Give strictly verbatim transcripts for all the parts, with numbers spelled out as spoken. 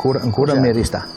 Ancora, ancora me resta.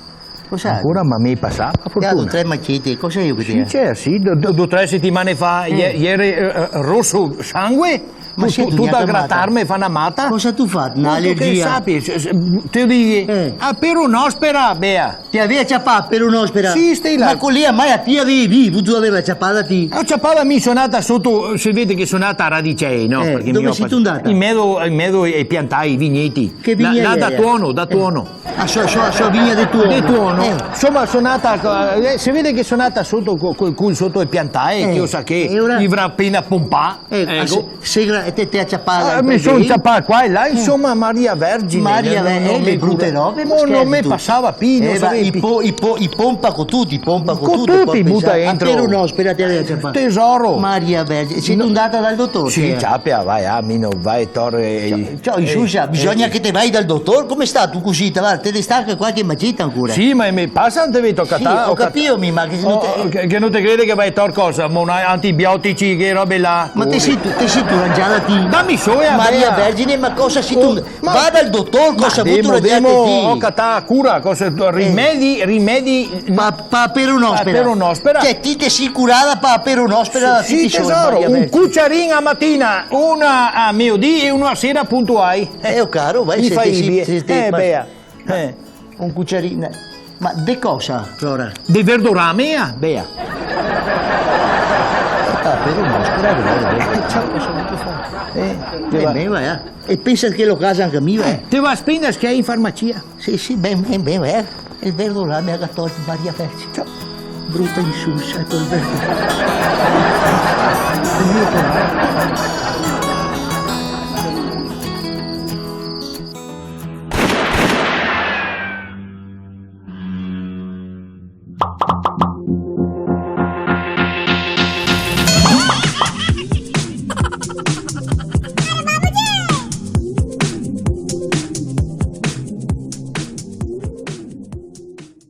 Cosa? Ancora, ma me pasà, par fortuna. Te ga do tre macete, cosa xe che te ga? Sì, certo, sì, do, do, do tre setimane fa, eh, iera, eh, roso sangue. Ma tu, sì, tu te ga da gratarme, fa na mata. Cosa te ga fato? Na alergia? Che sapi, se, se, te lo digo. Eh. A peronospera, bea. Te gavea ciapà a peronospera? Sì, stai là. Ma co lì a Maia Pia avevi, tu gaveva ciapà ti? Go ciapà mi, so ndà soto, se vede che so ndà a Radicei, no? Eh, parché dove mi go sito ndà? In mezo, in mezo ai piantai, ai vigneti. Che vigneti? Là, là da Tuono, da Tuono. A so, a so, a so vigna de Tuono. De Tuono. Eh. Insoma, so ndà, eh, se vede che so ndà soto, co, co, co, soto e piantae, eh, che lo sa che, e ora? I avrà apena ponpà. Eh, eco. Se, se, e te, te ga ciapà... Ah, me so ciapà qua e là, eh, insoma, Maria Vergine, Maria Vergine, no, no, eh, me brute robe, ma no, no me pasava pi, no savevo pi. I po-, i po-, i ponpa co tuti, i ponpa co tuti, co tuti, buta dentro. A peronospera te gavea ciapà. Tesoro. Maria Vergine, sito ndà dal dotor? Sì, ciapea, vai, ah, mi no, vai, tore. Ciò, eh, insoma, bisogna che te vai dal dotor, come sta tu cusì? Te va, te destaca qualche maceta ancora? Sì, ma me pasa, te vedo, sì, ho capito, mi, ma che no te... Oh, che, che no te crede che vai tor cosa, mo, antibiotici, che robe là. Ma te sito, te sito rangiada ti? Dame sola, Maria Vergine, ma cosa sito? Oh, ma va dal dotor, cosa vuto rangiarte ti? Ho catà cura, cosa, rimedi, rimedi. Pa, pa peronospera. Pa peronospera. Cioè, ti te si curada pa peronospera? Sì, sì, tesoro, un cuciarin a matina, una a meodì e una a sera puntuai. Eh, oh, caro, vai, se te si, se te... Eh, bea. Eh. Un cuciarin. Ma de cosa, Flora? De verdorame, ah, bea. Ah, peronospera, bea, bea. Ciò, cosa vuto far? Eh, te va. Me va, eh. E pensa che lo casa anca mi, eh. Te va a spendar che xe in farmacia. Sì, sì, ben, ben, ben, eh. El verdorame ga tolto Maria Vergine. Ciò. Bruta insulsa, col verdorame.